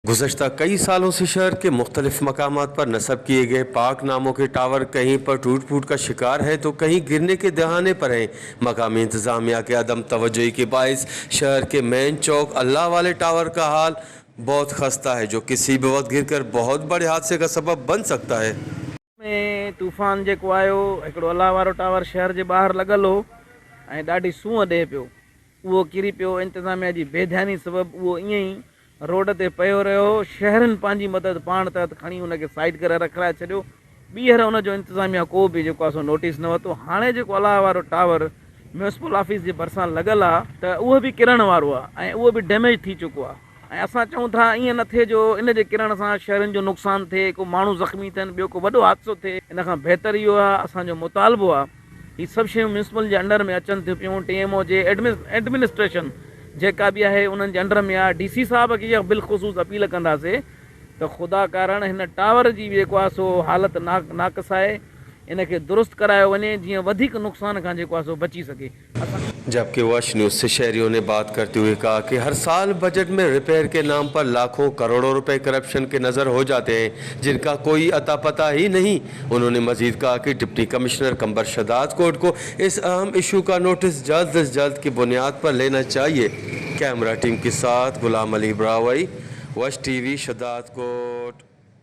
गुज़श्ता कई सालों से शहर के मुख्तलिफ मकामात पर नस्ब किए गए पाक नामों के टावर कहीं पर टूट फूट का शिकार है तो कहीं गिरने के दहाने पर हैं। मकामी इंतज़ामिया के अदम तवज्जोई के बायस शहर के मेन चौक अल्लाह वाले टावर का हाल बहुत खस्ता है, जो किसी भी वक्त गिरकर बहुत बड़े हादसे का सबब बन सकता है। ۾ طوفان جيڪو آيو، هڪڙو الله وارو ٽاور شهر جي ٻاهر لڳل هو ۽ ڏاڍي سونهن ڏئي پيو، اهو ڪري پيو. انتظاميا جي بي ڌياني سبب اهو ائين ئي روڊ تي پيو رهيو. شهرين پنهنجي مدد پاڻ تحت کڻي ان کي سائيڊ ڪري رکرائي ڇڏيو. ٻيهر ان جو انتظاميا ڪو به جيڪو آهي سو نوٽيس نه ورتو. هاڻي جيڪو الله وارو ٽاور ميونسپل آفيس جي ڀرسان لڳل آهي ته اهو به ڪرڻ وارو آهي ۽ اهو به ڊيميج ٿي چڪو آهي. ۽ اسان چئون ٿا ائين نه ٿئي جو ان جي ڪرڻ سان شهرين جو نقصان ٿئي، ڪو ماڻهو زخمي ٿين، ٻيو ڪو وڏو حادثو ٿئي، ان کان بهتر اهو آهي اسان جو مطالبو آهي هي سڀ شيون ميونسپل جي انڊر ۾ اچن ٿيون پيون، ٽي ايم او جي ايڊمنسٽريشن جيڪا به آهي انهن جي انڊر ۾ آهي، ڊي سي صاحب کي اها بالخصوص اپيل ڪنداسي ته خدا ڪارڻ هن ٽاور جي به جيڪو آهي سو حالت ناقص آهي ان کي درست ڪرايو وڃي جيئن وڌيڪ نقصان کان جيڪو آهي سو بچي سگهي. जबकि वश न्यूज़ से शहरियों ने बात करते हुए कहा कि हर साल बजट में रिपेयर के नाम पर लाखों करोड़ों रुपए करप्शन के नज़र हो जाते हैं, जिनका कोई अता पता ही नहीं। उन्होंने मजीद कहा कि डिप्टी कमिश्नर कंबर शहदादकोट को इस अहम इशू का नोटिस जल्द अज जल्द की बुनियाद पर लेना चाहिए। कैमरा टीम के साथ गुलाम अली ब्रावई, वश टीवी, शहदादकोट।